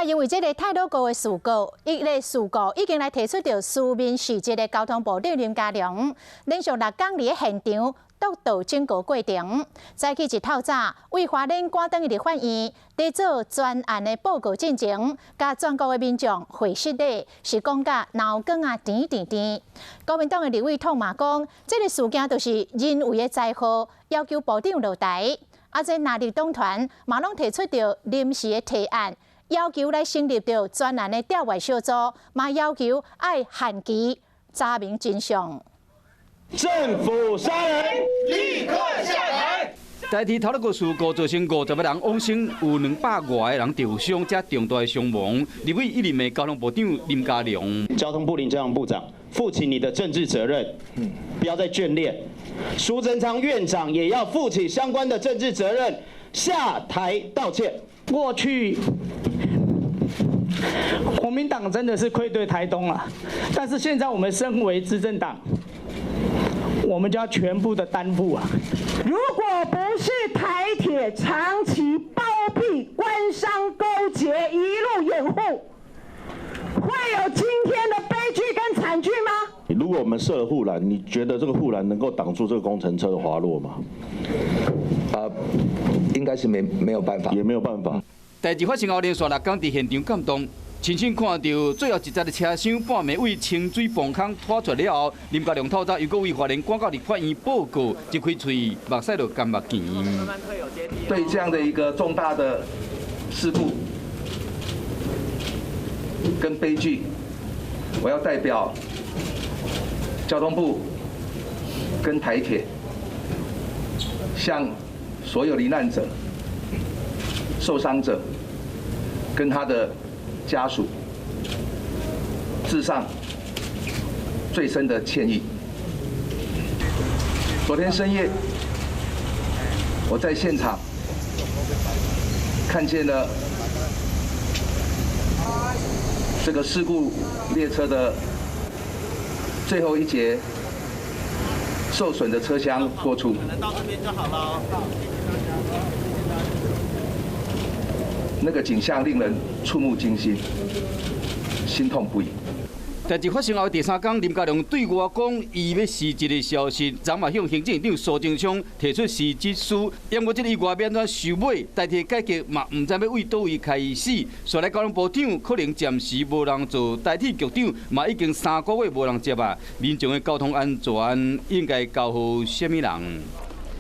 啊，因為這个太魯閣的事故，伊个事故已經來提出著書面辭職的交通部長林佳龍，連續六工佇咧現場督導整個過程。早起一透早，為花蓮趕轉去立法院，佇做專案的報告進前，佮全國的民眾會失禮，是講甲腦梗啊甜甜甜。國民黨的立委痛罵講，這个事件就是人為的災禍，要求部長落台。啊，這藍綠黨團嘛攏提出著臨時的提案，要求來成立著專案的調查小組，嘛要求愛限期查明真相。政府殺人，立刻下台。台鐵太魯閣事故造成50個人往生，有200外個人受傷，遮重大的傷亡。立委一直罵交通部長林佳龍。交通部林佳龍部長，負起你的政治責任，不要再眷戀。蘇貞昌院長也要負起相關的政治責任，下台道歉。過去國民黨真的是愧對台東了，但是現在我們身為執政黨，我們就要全部的擔負啊！如果不是台鐵長期包庇官商勾結，一路掩護，會有今天的悲劇跟慘劇嗎？如果我們設了護欄，你覺得這個護欄能夠擋住這個工程車的滑落嗎？啊，應該是沒有辦法，也沒有辦法。代誌發生後，連續六工佇現場鑑動，親身看著最後一節的車廂半暝為清水泵空拖出了後，林佳龍透早又閣為花蓮趕到立法院報告，一開喙目屎就乾目墘。對這樣的一個重大的事故跟悲劇，我要代表交通部跟台鐵，向所有罹難者、受傷者跟他的家屬致上最深的歉意。昨天深夜，我在現場看見了這個事故列車的最後一節受損的車廂過出。那個景象令人觸目驚心，心痛不已。代誌發生後第三工，林佳龍對外講，伊欲辭職的消息，昨嘛向行政院長蘇貞昌提出辭職書。不過這個意外欲按怎收尾，台鐵改革嘛毋知欲對佗位開始。紲來交通部長可能暫時無人做，台鐵局長嘛已經3個月無人接啊。民眾的交通安全應該交予啥物人？